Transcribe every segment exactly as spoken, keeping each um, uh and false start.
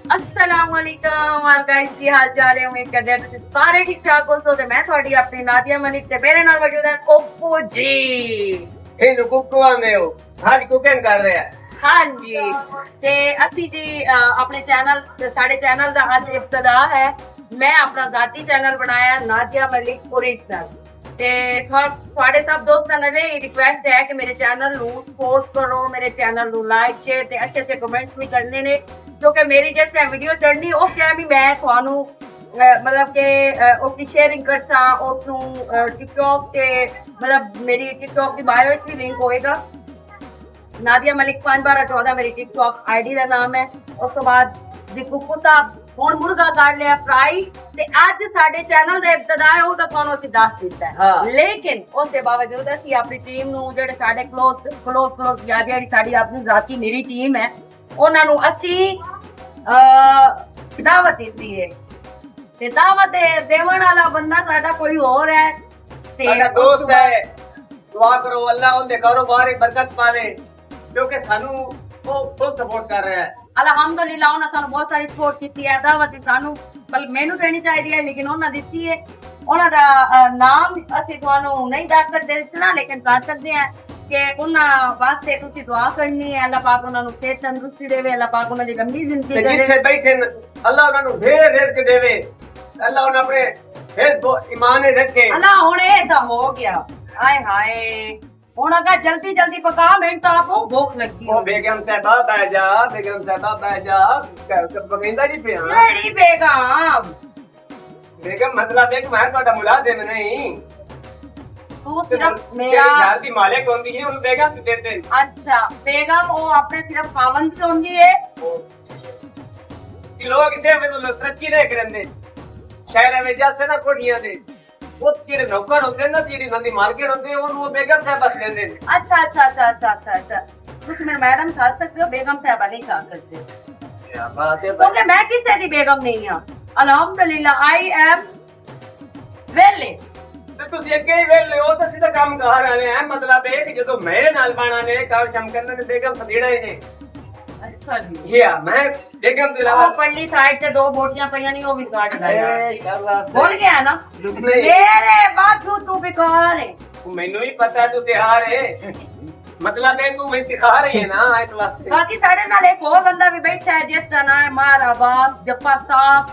السلام علیکم اور گائز، کی حال چال ہے؟ امید کردے ہیں تسی سارے ٹھیک ٹھاک ہو سو۔ تے میں تہاڈی اپنی نادیہ ملک تے میرے نال موجود ہیں اوپو جی۔ اینو کوکو آندے ہو؟ ہر کوکنگ کر رہے ہیں۔ ہاں جی، تے اسی جی، آ، اپنے چینل، ساڈے چینل دا اج ابتدا ہے۔ میں اپنا ذاتی چینل بنایا نادیہ ملک اوریجنل۔ تے تھا-، تھوڑے سب دوستاں نے یہ ریکویسٹ ہے کہ میرے چینل نو سپورٹ کرو، میرے چینل نو لائک، شیئر تے اچھے اچھے کمنٹس بھی کرنے نے، کیونکہ میری جس ٹائم ویڈیو چڑھنی، اس ٹائم ہی میں تھانوں، اے، مطلب کہ، اے، اس کی شیئرنگ کرساں، اس نو، اے، ٹک ٹاک تے، مطلب میری ٹک ٹاک دی بایو وچ بھی لنک ہوئے گا۔ نادیہ ملک پانچ بارہ چودہ میری ٹک ٹاک آئی ڈی دا نام ہے۔ اس تو بعد جی ککو صاحب ہن مرغا کر لیا فرائی، تے اج ساڈے چینل دا ابتدا ہے، او تاں تانوں اسی دس دتا ہے۔ ہاں۔ لیکن اس دے باوجود اسی اپنی ٹیم نو، جڑے ساڈے کلوز، کلوز، کلوز یا جڑی ساڈی اپنی ذاتی میری ٹیم ہے، انہاں نو اسی، آ، دعوت دتی ہے۔ تے دعوت دے-، دیون والا بندہ ساڈا کوئی ہور ہے۔ تے ساڈا دوست ہے۔ دعا کرو اللہ ان دے کاروبار وچ برکت پاوے، کیونکہ سانو وہ فل سپورٹ کر رہا ہے۔ الحمدللہ، انہاں سانو بہت ساری سپورٹ کیتی ہے، دعوت دی سانو بل مینوں دینی چاہیے ہے، لیکن انہاں دتی ہے۔ انہاں دا، آ، نام اسی تانوں نہیں دس سکدے اتنا، لیکن کر سکدے ہیں کہ انہاں واسطے تسی دعا کرنی ہے۔ اللہ پاک انہاں نوں صحت تندرستی دیوے، اللہ پاک انہاں دی لمبی زندگی تے کرے۔ جتھے بیٹھے نے، اللہ انہاں نوں ڈھیر رزق دیوے، اللہ انہاں اپنے حفظ و ایمان وچ رکھے۔ اللہ ہن اے تاں ہو گیا، ہائے ہائے۔ ہن اگا جلدی جلدی پکا، مینوں تاں آپ بھوک لگی او ہے۔ بیگم صاحبہ بہ جا، بیگم صاحبہ بہ جا، پکیندا جی پیا۔ کیڑی بیگم؟ بیگم مطلب ہے کہ میں تہاڈا ملازم نہیں۔ تو تے صرف ہن میرا جیڑی گھر دی مالک ہوندی ہے، اونوں بیگم سے دیندے نے۔ اچھا، بیگم او اپنے صرف خاوند سے ہوندی ہے۔ تے لوگ اتھے مینوں ترقی نہیں کرن دے۔ شہر میں جاسے نا کوٹھیاں دے۔ وہ جیڑے نوکر ہوندے نا، جیڑی انہاں دی مالکن ہوندی ہے، اونوں بیگم صاحبہ سے دیندے نے۔ اچھا، اچھا، اچھا، اچھا، اچھا، اچھا۔ تسی میرے میڈم ساتھ سکدے ہو، بیگم صاحبہ نہیں ساتھ سکدے۔ کیا بات ہے بھائی۔ کیونکہ میں کسے دی بیگم نہیں ہاں۔ الحمدللہ، I am ویلے۔ تے تسی اگے ہی ویلے ہو، تے سیدھا کام کار والے ہیں۔ مطلب اے کہ جدوں میرے نال بانا نے، کام شام کرنا نے، بیگم سدیڑا ہی نے۔ اچھا جی۔ جی ہاں، میں بیگم دے علاوہ او پرلی سائیڈ تے دو بوٹیاں پئیاں نہیں، او بھی کاٹ لایا۔ اے، کیا بات ہے۔ بھول گیا نا؟ نہیں۔ میرے باتھو تو بیکار ہے۔ مینوں ہی پتہ ہے تو تیار ہے۔ مطلب ہے تو میں سکھا رہی ہے نا، اس واسطے۔ باقی ساڈے نال ایک اور بندہ بھی بیٹھا ہے جس دا نام ہے مار عباس جپا صاحب،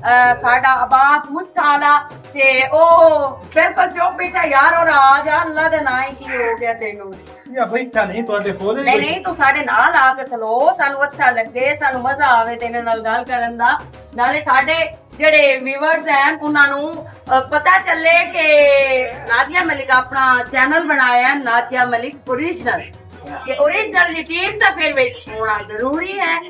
اے، ساڈا عباس مچھا والا۔ تے او بالکل چپ بیٹھا یار، اور آ جا، اللہ دے نام ہی کی ہو گیا تینوں؟ یا بھائی، کیا نہیں تہاڈے کول ہی نہیں، کوئی؟ نہیں، تو ساڈے نال آ کے کھلو، سانو اچھا لگے، سانو مزہ آوے تیرے نال گل کرن دا۔ نالے ساڈے جڑے ویورز ہیں، انہاں نوں، اہ، پتہ چلے کہ نادیہ ملک اپنا چینل بنایا ہے، نادیہ ملک اوریجنل۔ تے اوریجنل دی ٹیم تاں پھر وچ ہونا ضروری ہے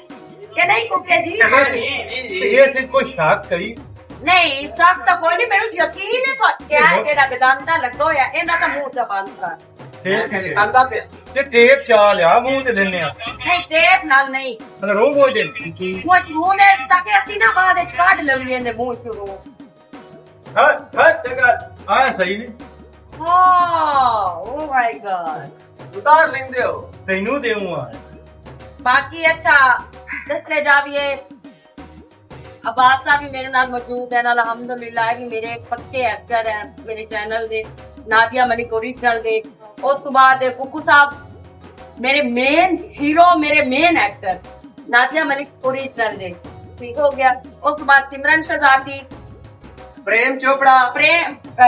کہ نہیں، کوکے جی؟ یہ صرف کوئی شاک کری؟ نہیں، شاک تاں کوئی نہیں، مینوں یقین ہے کہ کیا ہے جڑا گدانتا لگا ہویا، ایندا تاں منہ زبان کر۔ ٹیپ کیتے؟ آندا پیا۔ تے ٹیپ چا لیا، منہ تے لینے آ۔ نہیں، ٹیپ نال نہیں۔ مطلب، روح ہو جائے۔ وہ منہ دے تاکہ اسی نہ بعد وچ کڈ لویے نے منہ چوں۔ ہٹ، ہٹ، جگہ۔ آ صحیح نہیں۔ ہاں، او مائی گاڈ۔ اتار لیندے ہو۔ تینوں دیوں آ۔ باقی اچھا، دسے جاویے۔ عباس صاحب بھی میرے نال موجود ہیں، الحمدللہ، یہ بھی میرے پکے ایکٹر ہیں میرے چینل دے، نادیہ ملک اوریجنل دے۔ اس تو بعد کوکو صاحب، میرے مین ہیرو، میرے مین ایکٹر، نادیہ ملک اوریجنل دے۔ ٹھیک ہو گیا۔ اس تو بعد سمرن شہزادی، پریم چوپڑا۔ پریم، آ،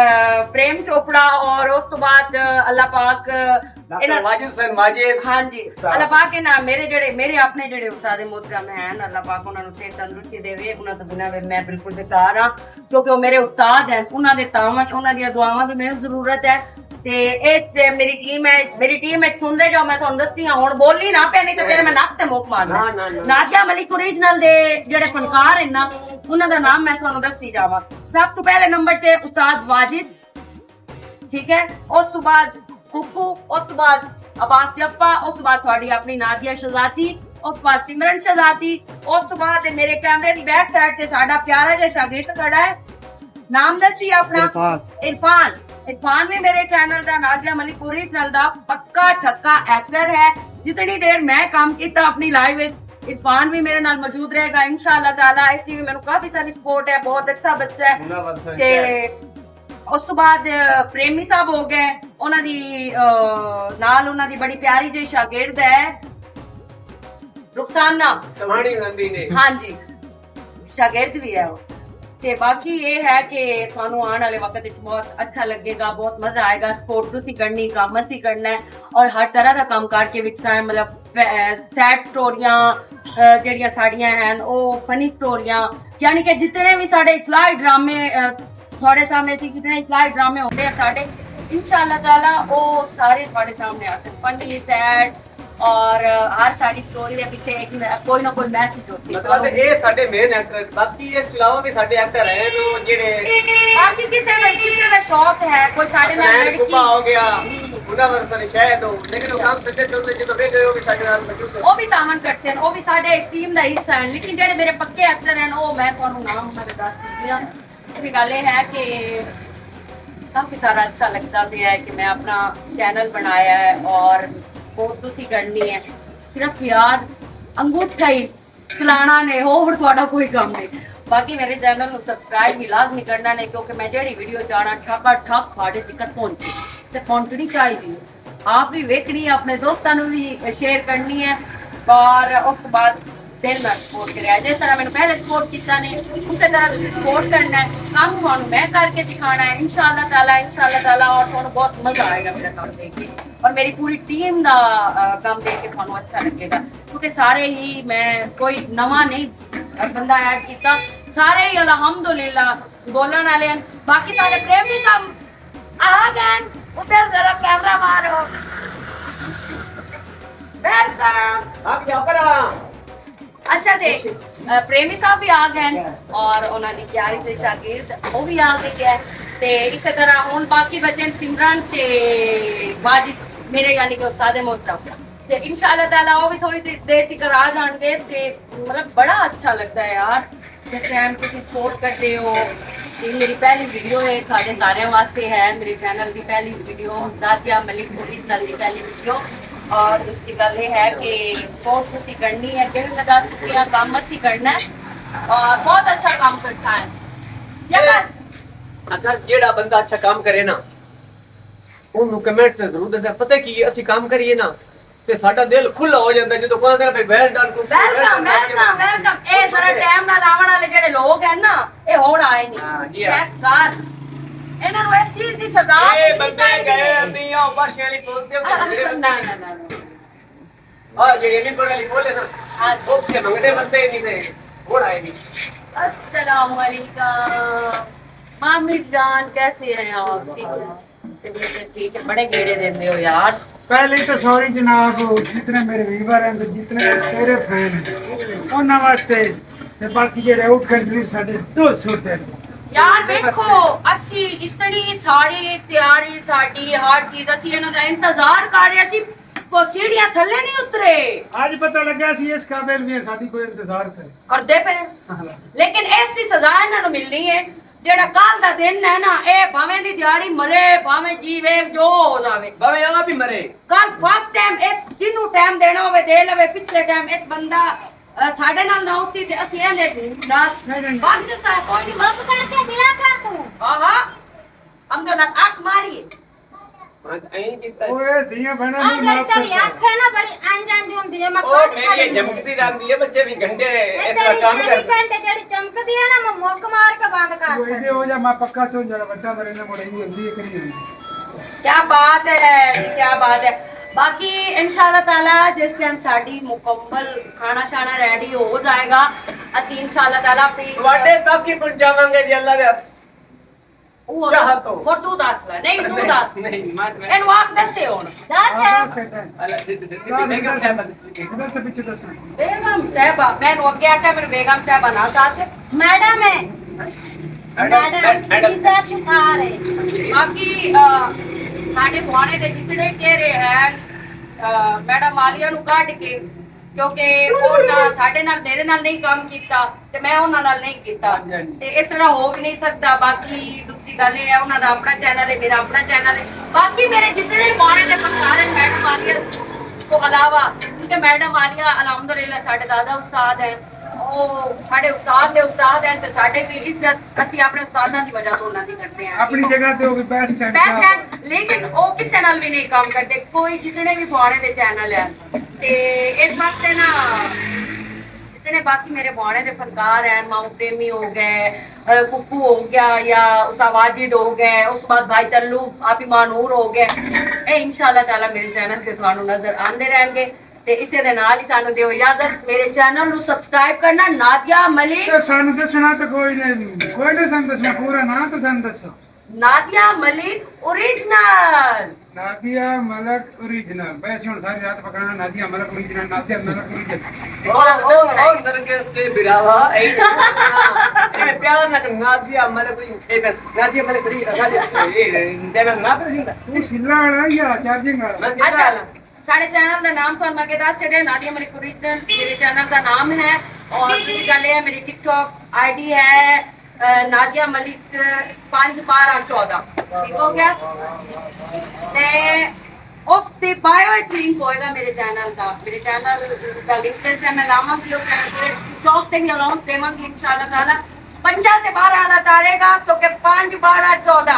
پریم چوپڑا، اور اس تو بعد، آ، اللہ پاک، آ، ڈاکٹر انہاں واجد حسین واجد۔ ہاں جی، استاد۔ اللہ پاک انہاں میرے جڑے، میرے اپنے جڑے استاد محترم ہیں، اللہ پاک انہاں نوں صحت تندرستی دے، انہاں تو بنا میں بالکل بیکار ہاں، کیونکہ وہ میرے استاد ہیں، انہاں دے تعاون، انہاں دی دعاواں دی مینوں ضرورت ہے۔ تے اس میری ٹیم ہے، میری ٹیم ہے، سن لے جاؤ، میں تانوں دستی ہاں، ہن بولی نہ پے، نہیں تے تیرے میں نک تے مک مارنا۔ نہ، نہ، نہ۔ نادیہ ملک اوریجنل دے جڑے فنکار ہیں نا، انہاں دا نام میں تانوں دستی جاواں۔ سب تو پہلے نمبر تے استاد واجد، ٹھیک ہے، اس تو بعد ککو، اس تو بعد عباس جپا، اس تو بعد تھوڑی اپنی نادیہ شہزادی، اس تو بعد سمرن شہزادی، اس تو بعد میرے کیمرے دی بیک سائیڈ تے ساڈا پیارا جہا شاگرد کھڑا ہے، نام دسی اپنا؟ عرفان۔ عرفان۔ عرفان بھی میرے چینل دا، نادیہ ملک اوریجنل دا پکا ٹھکا ایکٹر ہے۔ جتنی دیر میں کام کیتا اپنی لائف وچ، عرفان بھی میرے نال موجود رہے گا انشاءاللہ تعالیٰ۔ اس کی بھی مینوں کافی ساری سپورٹ ہے، بہت اچھا بچہ ہے۔ تے اس تو بعد پریمی صاحب ہو گئے، انہاں دی نال انہاں دی بڑی پیاری جی شاگرد ہے، رخسانہ۔ ہاں جی، شاگرد بھی ہے وہ۔ تے باقی یہ ہے کہ تھانوں آن والے وقت وچ بہت اچھا لگے گا، بہت مزہ آئے گا۔ سپورٹ تسی کرنی، کام اسی کرنا ہے، اور ہر طرح دا کام کر کے وکساں ہے، مطلب سیڈ سٹوریاں جڑیاں ساڈیاں ہیں، او فنی سٹوریاں، یعنی کہ جتنے بھی ساڈے اصلاحی ڈرامے تھوڑے سامنے سی، جتنے اصلاحی ڈرامے ہوندے ہیں ساڈے، انشاءاللہ تعالیٰ او سارے تھوڑے سامنے آ سن، فنی، سیڈ، اور ہر ساری سٹوری دے پیچھے ایک نہ، کوئی نہ کوئی میسج ہوتی ہے۔ مطلب اے ساڈے مین ایکٹر، باقی اس علاوہ بھی ساڈے ایکٹر ہیں جو جڑے باقی کسے دا کسے دا شوق ہے، کوئی ساڈے نال لڑکی ہو گیا، انہاں ور سارے شاید ہو، لیکن وہ کام سجے چلتے جدوں ویلے ہو کے ساڈے نال موجود ہے۔ وہ بھی تعاون کرتے ہیں، وہ بھی ساڈے ایک ٹیم دا حصہ ہیں، لیکن جڑے میرے پکے ایکٹر ہیں، وہ میں تانوں نام انہاں دے دس دینی ہاں۔ دوسری گل یہ ہے کہ کافی سارا اچھا لگدا پیا ہے کہ میں اپنا چینل بنایا ہے اور سپورٹ تسی کرنی ہے۔ صرف یار انگوٹھا ہی چلانا نے، ہور تہاڈا کوئی کم نہیں۔ باقی میرے چینل نوں سبسکرائب بھی لازمی کرنا نے، کیونکہ میں جیڑی ویڈیو چاہنا ٹھاکا ٹھاک تہاڈے تک پہنچے تے پہنچنی چاہیے۔ آپ بھی ویکھنی ہے، اپنے دوستاں نوں بھی شیئر کرنی ہے، اور اس کے بعد دل نال سپورٹ کریا۔ جس طرح میں نے پہلے سپورٹ کیتا نے، اسی طرح تسی سپورٹ کرنا ہے۔ کم تھانوں میں کر کے دکھانا ہے انشاءاللہ تعالیٰ، انشاءاللہ تعالیٰ، اور تھانوں بہت مزہ آئے گا میرا کام دیکھ کے، اور میری پوری ٹیم دا کام دیکھ کے تھانوں اچھا لگے گا، کیونکہ سارے ہی، میں کوئی نواں نہیں بندہ ایڈ کیتا، سارے ہی الحمدللہ بولن والے ہیں۔ باقی سارے پریمی سب آ گئے۔ ادھر ذرا کیمرہ مارو۔ ویلکم۔ اچھا، تے پریمی صاحب بھی آ گئے اور انہاں دی پیاری تے شاگرد، وہ بھی آ گئی ہے۔ تے اسے طرح ہن باقی بچے سمرن تے واجد، میرے یعنی کہ استاد محترم، تے انشاءاللہ تعالیٰ وہ بھی تھوڑی دیر تک آ جان گے۔ تے مطلب بڑا اچھا لگدا ہے یار، جس ٹائم تسی سپورٹ کردے ہو۔ یہ میری پہلی ویڈیو ہے، سارے سارے واسطے ہے، میرے چینل دی پہلی ویڈیو، دادیا ملک پولیس نال دی پہلی ویڈیو۔ اور اس کی گل یہ ہے کہ سپورٹ تسی کرنی ہے، اگے بھی میں دس چکی ہاں، کام اسی کرنا ہے اور بہت اچھا کام کرتا ہے۔ اگر جیڑا بندہ اچھا کام کرے نا، اونوں کمنٹ تے ضرور دسیا۔ پتہ کی ہے، اسی کام کریے نا تے ساڈا دل کھلا ہو جاندا ہے۔ جدوں کوئی آندا ہے، "بھائی، well done complete." Welcome, welcome, welcome. اے ذرا ٹائم نال آون والے جیڑے لوگ ہیں نا، اے ہون آئے نہیں۔ ہاں جی، ہاں۔ چیک کر، انہاں نوں اس چیز دی سزا اے ملنی بندے چاہیدی ہے۔ گئے نہیں، او بس یعنی بولتے ہو، نہ، نہ، نہ، نہ۔ اور جیڑے نہیں پڑھے لکھے بولے نا، ہاں۔ او تے منگتے بندے ہی نہیں تھے، ہون آئے نہیں۔ السلام علیکم مامی جان، کیسے ہیں آپ؟ ٹھیک ہے؟ ٹھیک ہے، بڑے گیڑے دیندے ہو یار۔ پہلے تو سوری جناب، جتنے میرے ویور ہیں تے جتنے تیرے فین ہیں، انہاں واسطے، تے باقی جڑے آؤٹ کنٹری ساڈے دو سو تے۔ یار ویکھو، اسی اتنی ساری تیاری، ساڈی ہر چیز، اسی انہاں دا انتظار کر رہے سی، وہ سیڑھیاں تھلے نہیں اترے۔ اج پتہ لگا سی اس قابل بھی ہے، ساڈی کوئی انتظار کرے۔ کردے پے۔ لیکن اس دی سزا انہاں نوں ملنی ہے۔ جیڑا کل دا دن ہے نا، اے بھاویں دی دیہاڑی مرے، بھاویں جی ویگ جو ہو جاوے۔ بھاویں آپ ہی مرے۔ کل فرسٹ ٹائم اس جنوں ٹائم دینا ہوے، دے لوے۔ پچھلے ٹائم اس بندہ، آ، ساڈے نال نہ ہوسی تے اسی ایندے نال۔ نہیں، نہیں، نہیں۔ باقی صاحب کوئی نہیں، بس کر کے ملا کر تو۔ ہاں، ہاں۔ ہم تو نہ اکھ ماری۔ ہاں، ایں کیتا۔ اوئے، دھیاں بہناں آ نوں جڑی معاف کر تیری دے۔ اکھ ہے نا، بڑی انج انج ہوندی ہے، میں او کٹ میری چھڑی۔ چمکدی رہندی ہے، بچے بھی گھنٹے اے اس طرح تیری، کام تیری کر۔ گھنٹے جڑی چمکدی ہے نا، میں مک مار کے بند کر او ایدے چھڑی۔ ہو جا، میں پکا چون جڑا بٹا مرے نے مڑے نہیں ہوندی، ایک نہیں ہوندی۔ کیا بات ہے جی، کیا بات ہے۔ باقی انشاءاللہ تعالیٰ جس ٹائم ساڈی مکمل کھانا شانا ریڈی ہو جائے گا، اسی انشاءاللہ تعالیٰ اپنی تواڈے تک ہی پہنچاواں گے جی، اللہ دے۔ او چاہا تو۔ اور تو دس لے، نہیں، تو دس۔ نہیں، میں، میں اینو آپ دسے ہن۔ دس۔ اللہ دے، دے، دے، دے، بیگم صاحبہ دس۔ دس پچھے دس۔ بیگم صاحبہ، میں اینو اگے آکھیا، میرے بیگم صاحبہ نہ ساتھ۔ میڈم ہے۔ Madam, madam, madam. عزت سکھا رہے۔ باقی، آ، ساڈے بوانے دے جتنے چہرے ہیں، آ، میڈم عالیہ نو کڈ کے، کیونکہ انہاں ساڈے نال، میرے نال نہیں کام کیتا تے میں انہاں نال نہیں کیتا۔ تے اس طرح ہو بھی نہیں سکدا۔ باقی دوسری گل یہ ہے، انہاں دا اپنا چینل ہے، میرا اپنا چینل ہے۔ باقی میرے جتنے پرانے تے فنکار ہیں، میڈم عالیہ تو علاوہ، میڈم عالیہ الحمدللہ ساڈے دادا استاد ہیں، وہ ساڈے استاد دے استاد ہیں، تے ساڈے بھی عزت اسی اپنے استاداں دی وجہ تو انہاں دی کرتے ہیں۔ اپنی جگہ تے وہ بھی بیسٹ ہیں۔ بیسٹ ہیں، لیکن وہ کسے نال بھی نہیں کام کرتے۔ کوئی جتنے بھی بھاڑے دے چینل ہیں، تے اس واسطے نا جتنے باقی میرے بھاڑے دے فنکار ہیں، ماؤ پریمی ہو گئے، ککو ہو گیا، یا اسا واجد ہو گئے، اس بعد بھائی تلو آپ ہی مانور ہو گئے، اے انشاءاللہ تعالیٰ میرے چینل تے تھانوں نظر آندے رہن گے۔ تے اسے دے نال ہی سانوں دیو اجازت، میرے چینل نوں سبسکرائب کرنا۔ نادیہ ملک، تے سانوں دسنا تے کوئی نہیں، کوئی نہیں سانوں دسنا، پورا نام تے سانوں دسو۔ نادیہ ملک اوریجنل۔ نادیہ ملک اوریجنل۔ بھائی، اسی ہن ساری رات پکانا نادیہ ملک اوریجنل، نادیہ ملک اوریجنل۔ او، او، او، نرگس دے براوا، اے اے پیار نہ کر، نادیہ ملک اوریجنل، اے پہ، نادیہ ملک اوریجنل، نادیہ، اے، اے، دے میں نہ پر زندہ۔ تو سلا والا یا چارجنگ والا؟ اچھا، ساڈے چینل دا نام تہانوں میں اگے دس چھڈیا، نادیہ ملک اوریجنل میرے چینل دا نام ہے۔ اور دوسری گل یہ ہے، میری ٹک ٹاک آئی ڈی ہے، نادیہ ملک پنج بارہ چودہ، ٹھیک ہو گیا؟ تے اس دے بایو وچ لنک ہوئے گا میرے چینل دا۔ میرے چینل دا لنک اس ٹائم میں لاواں گی، اس ٹائم میرے ٹاک تے بھی الاؤنس دیواں گی انشاءاللہ تعالیٰ۔ پنجا تے بارہ والا تارے گا، تو کہ پنج بارہ چودہ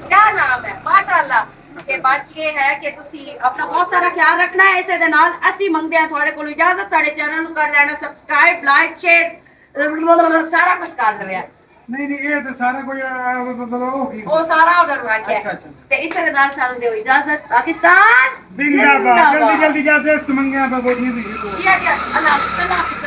کیا نام ہے؟ ماشاءاللہ۔ تے باقی یہ ہے کہ تسی اپنا بہت سارا خیال رکھنا ہے۔ اسے دے نال اسی منگدے ہیں تھوڑے کولوں اجازت، ساڈے چینل نوں کر لینا سبسکرائب، لائک، شیئر، سارا کچھ کر لویا۔ نہیں، نہیں، یہ تو سارا کوئی، آ، آ، آ، آ، ہو گئی۔ وہ سارا آرڈر رکھ گیا۔ اچھا، اچھا۔ تے اسے دے نال سانوں دیو اجازت۔ پاکستان زندہ باد۔ زندہ جلدی، باد۔ جلدی جا، جسٹ منگیا، بابا جی، بھی۔ جی، جی، اللہ حافظ، اللہ حافظ۔